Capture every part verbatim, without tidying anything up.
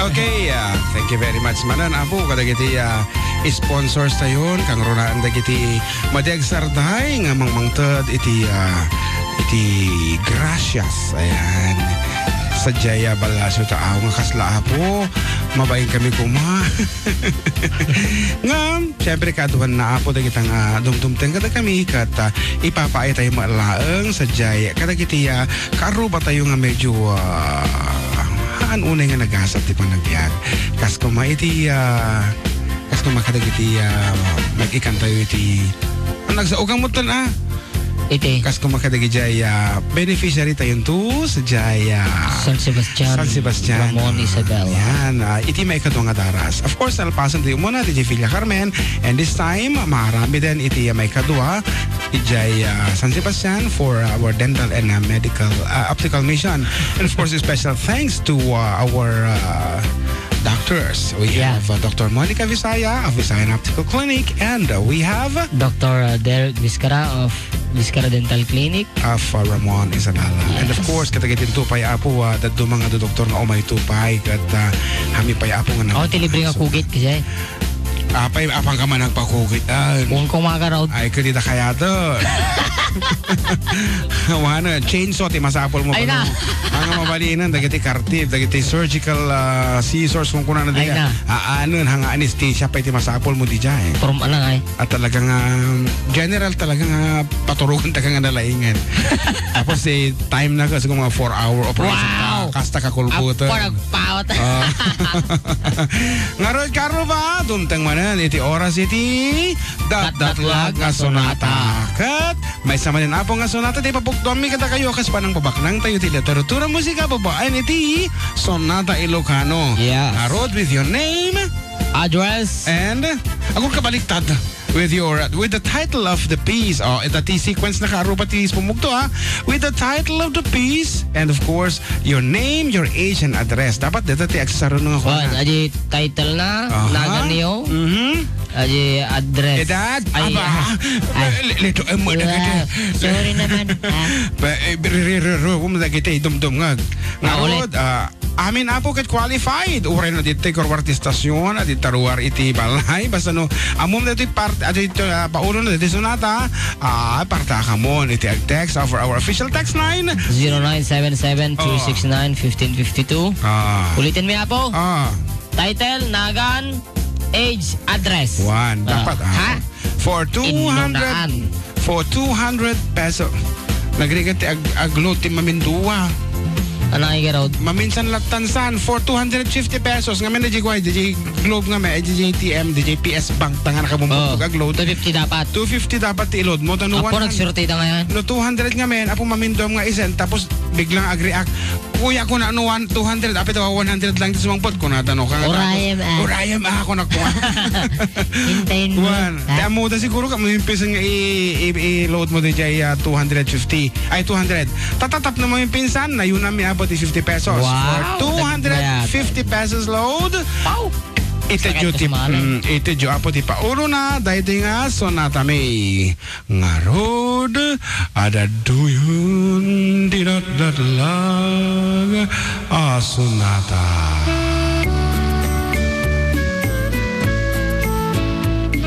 Okay, ah, thank you very much manen, Apo, kadagiti, ah, sponsors tayon, kangrunaen dagiti madi agsardeng nga mangmangted iti, ah, iti gracias. Ayan. Sadiay a ballasiw ta aw nga kasla, Apo. Mabain kami koma. Ngem, siyempre, kaaduanna, Apo, dagita nga dumdumteng kadakami, ket, ah, ipapaay tayo met laeng, sadiay, kadagiti, ah, kaarrubatayo nga medyo, ah, haan unay nga nagasat ti panagbiag. Kas koma iti, ah, kas koma kadagiti, ah, mag-ikantayo iti, ang nagsaugang mo tan, ah. Iti. Kas koma kadagiti, ah, beneficiary tayo to, sadiay, ah, San Sebastian, San Sebastian. Ramon Isabela. Yan, ah, iti maikadua nga daras. Of course, nalpasan tayo muna, ti Villa Carmen. And this time, maarami din iti, ah, maikadua. Ijay, ah, San Sebastian for our dental and, ah, medical, ah, optical mission. And of course, special thanks to, ah, our, ah, doctors. We Yeah. have, uh, Doctor Monica Visaya of Visayan Optical Clinic, and, uh, we have Doctor, uh, Derek Vizcara of Vizcara Dental Clinic. of, uh, Ramon Isabela. And of Yes. course, kadagiti tupay, Apo, uh, dadduma nga doktor nga umay tupay, ket, uh, kami pay, Apo, nga Oh, nang- ti libre nga kugit, kasi. Apay, apang ka man nagpakugit, ah. Kung kumakarot. Ay, kadi da kaya to. Wala, chainsaw, ti masapul mo Ay, kuno. na. Ang mabalinen, dagiti kartib, dagiti surgical, ah, scissors, kung kuna na Ay, diya. na. Ah, ano, hanga anesthesia pa iti masapul mo di dya, eh. From ano, ay? At talagang, ah, general talaga nga paturugan ta ka nga nalaingan. Tapos, eh, time na ka, siguro mga four hour operation Wow! ka, kasta ka kulbutan. Apo, nagpawat. Ah. Ngarud, karuba, dumteng manen iti oras iti Datdatlag nga Sonata. Ket maysa manen, Apo, nga sonata ti ipapukdoanmi kadakayo, kas panangpabaknang tayo ti literatura, musika, babaen iti Sonata Ilocano. Yes. Ngarud, with your name. Address. And, ako kabaliktad. With your, with the title of the piece. Oh, ita ti sequence na karuba ti pumugto, ah. With the title of the piece, and of course, your name, your age, and address. Dapat deta ti agsasarano nga Wan, kuana. Adi title na, Aha. Nagan niyo. Mhm. Adi address. Edad? Ay, Aba. ah, ah. Le-, le-, leto, eh, mo na Wow. kita. Sorry naman, ah. Pa, eh, ri-, ri-, ri-, ri-, um, dagiti, dumdum nga. Nga Maulit. rod, ah, amin, Apo, ket qualified. Uray no ditoy, kurwar ti stasyon, adi taruar iti balay. Basta no, ammom ditoy part, adi ito, ah, paulo na ditoy sonata, ah, parta ka mo, iti ag-text over our official text line. Zero nine seven seven, two six nine, fifteen fifty-two. Ah. Ulitin mi, Apo. Ah. Title, Nagan, age, address. One. Ah. Dapat, ah. Ha? For two hundred, Inunaan. for two hundred peso. Nagrigat ti ag-, agload ti mamindua. Ano nga igarod? Maminsan lattan san, for two hundred fifty pesos. Ngamin na di ko ay, di di Globe ngamin, ay di di A T M, di di P S Bank, tanga na kabumbuktog Oh, agload. two fifty dapat. Two fifty dapat ti ilod mo. Tano Apo, one hundred. Nagsurti ta ngayon. No two hundred ngamin, apo mamindom nga isen, tapos biglang agreact. Kuya, kuna no one, two hundred, apay ta one hundred lang ti sumangpot, kuna tano ka nga Urayem, tapos, ah. Urayem, ah, kuna, kuna. Hintayin mo, Kuan, ha? Ti ammo da siguro ka, mo yung pinsan nga i-, i-, i-load mo di jay, ah, two hundred fifty. Ay, two hundred. Tatatap na mo yung pinsan, na yun na may abot di fifty pesos. Wow, For two hundred fifty pesos load. Wow. Ito Sakit jo ko ti, sa malam. mm, ito jo apo ti paulo na, dahil nga sonata may. Ngarud, adda duyon ti datdatlag a sonata.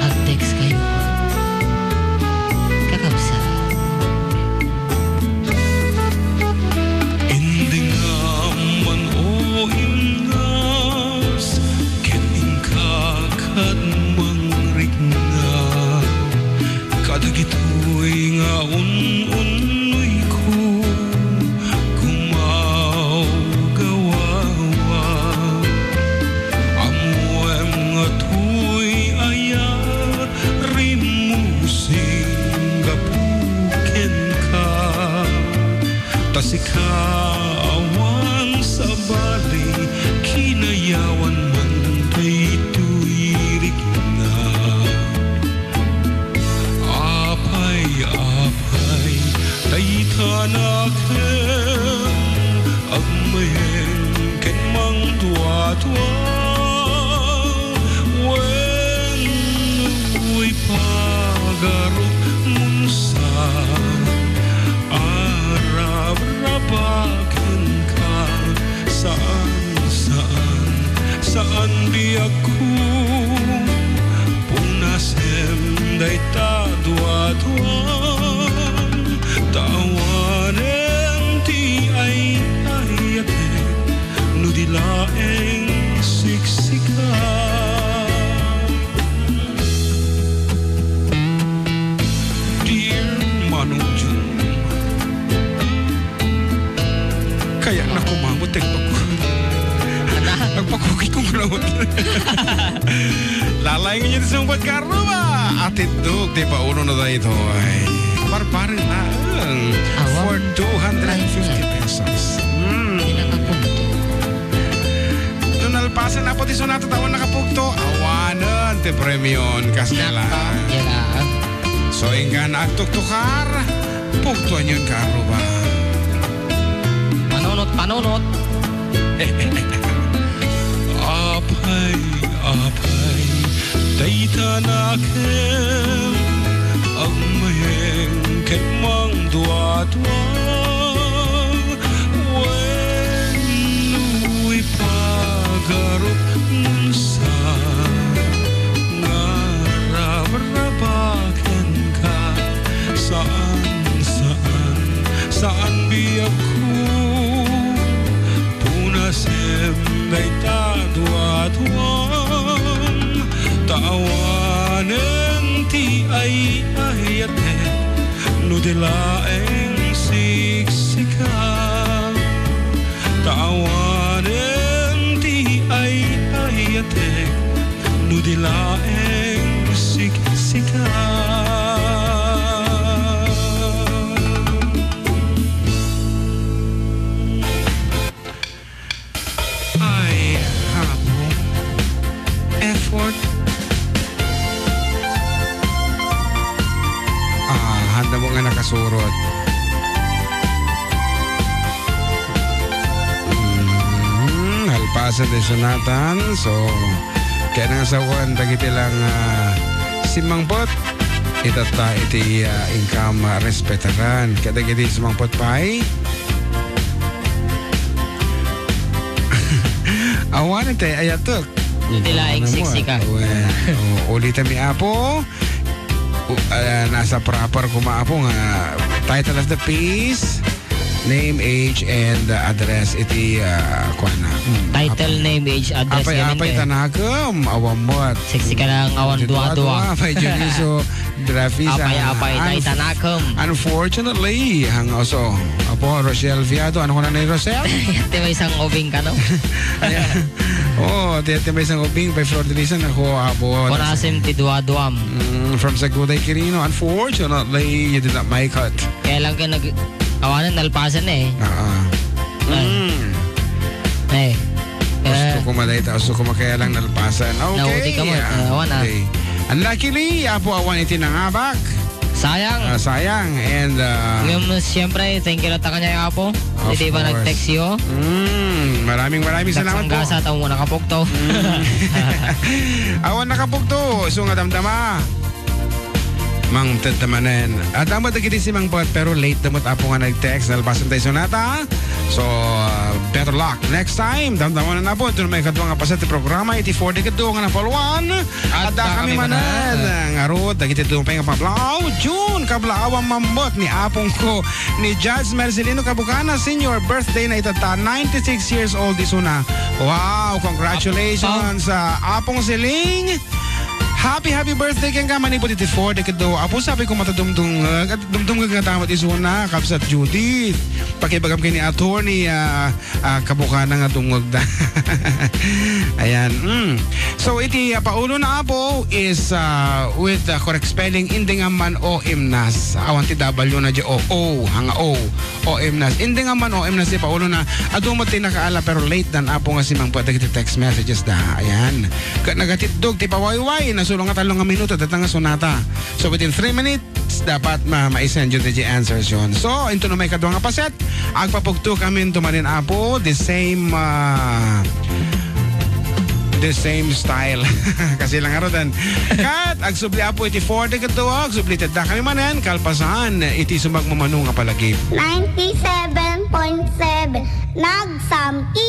Ag-text kayo. Kakabsat. Indingam man, o imnas, ket inka kad mangrikna. Kadagitoy nga un-unnoyko, kumawgawawa. Ammoem nga toy aya rimmusing gapu kenka. Ta sika awan sabali, kinayawan man daytoy rikna. Apay, apay, dayta nakem agmayeng ken mangduadua, wenno ipagaruk munsa, arabraba kenka, saan, saan, Kaya na kumamot, eh, pag-, Ana? Nagpakukit kong kulawot. Lalaing niyo sa umpad karuba. Atidog, di pa uno na tayo ito, ay. Barbarin na, um, Awa. For two hundred fifty pesos. Mm. Pinakapunto. No nalpasan na po ti sunata taon nakapugto, awanen ti premion, kas nila. Nako, yeah. So, inggan agtuktukar, pugtuan yon karuba. Panunot, panunot. Apay, apay, dayta nakem, agmayeng ket mangduadua. Wenno ipagarupmon sa nga rabraba kenka, saan, saan, saan biagko, punasem dayta duaduam, ta awanen ti ay-ayatek no di laeng siksika. Ta awanen ti ay-ayatek no di laeng siksika. Ay, Apo. Effort. Ah, handa mo nga nakasurot. Mm, halpasan ti sunatan. So, kaya nang asawan, dagiti lang, ah, simangpot. Itatta iti, ah, inkam, ah, respetaran. Kaya dagiti simangpot pay. Awan iti ayatek. Iti laeng siksika. Well, o, ulitan mi, Apo. U-, ah, nasa proper kuma, Apo, nga title of the piece, name, age, and, uh, address iti, uh, kuana. Hmm, Title, Apo. Name, age, address, Apay, yan, apay, eh. Tanakem, awan met. Siksika lang, awan dua-dua. Apay, Dioniso. Drafisa. Apay, apay, Unf-, dayta nakem. Unfortunately, hang oso. Apo, Rochelle Viado, ano ko na ni Rochelle? Ti may isang ubing ka, no? Ayan. Oh, ti, ti may isang ubing, by Flor Delisan, ako, apo. Kunasim ti dua-duam. Mm, from Saguday, Quirino. Unfortunately, you did not make it. Kaya lang kayo nag-, awanan, nalpasan na eh. Ah, ah. Ay. Mm. Eh. Gusto Eh. ko madayta, gusto ko makaya lang nalpasan. Okay. Nauti ka mo, ah, eh, awan, ah. Okay. Unluckily, apo awan iti nangabak. Sayang. Ah, sayang. And, ah, Ngem, siyempre, thank you latta kaniayo, Apo. Of Iti ba course. Nag-text iyo? Mm, maraming, maraming salamat po. Nagsangga sa tao mo nakapugto. Mm. Awan nakapugto. So, nga damdama. Mangted ta manen. Adda met dagiti simangpet, pero late da met, Apo, nga nag-text. Nalpasan tayo sunata. So, uh, better luck next time. Damdamanan, Apo, ito na may kadwa nga paset ti programa, iti four decade duo nga napalwan. Adda kami manen. Ngarud, dagiti dumpay nga pablaw. June, kablaawan mambot ni apong ko, ni Judge Marcelino Cabocana Senior. Birthday na itatta, ninety-six years old isuna. Wow, congratulations, ah, Apong Siling. Happy, happy birthday kenka, manipud iti four decade duo. Apo, sabi ko, matadumdungag. At dumdumag nga tamat isuna, Kabsat Judith. Pakibagam kay ni attorney, ah, ah, Cabocana nga dungag da. Ayan. Mm. So, iti, ah, paulona, Apo, is, ah, with the correct spelling, indi nga man o imnas. Awan ti W na di o, o, hanga o. O imnas. Indi nga man o imnas ti paulona. Adu met ti nakaala, pero late dan, Apo, nga simangpet dagiti text messages da. Ayan. Ket nagatiddog ti pawayway, nasulo nga tallo nga minuto, data nga sunata. So, within three minutes, dapat ma-, ma-send yun ti answers yun. So, into no may kadwa nga paset, agpapugto kami into manen, Apo, the same, ah, the same style. Kasi lang arutan. Kat, agsubli, Apo, iti four decade duo, agsubli tedda kami manen, kalpasan, iti sumagmamano nga palagip. Ninety-seven point seven, Nagsamki.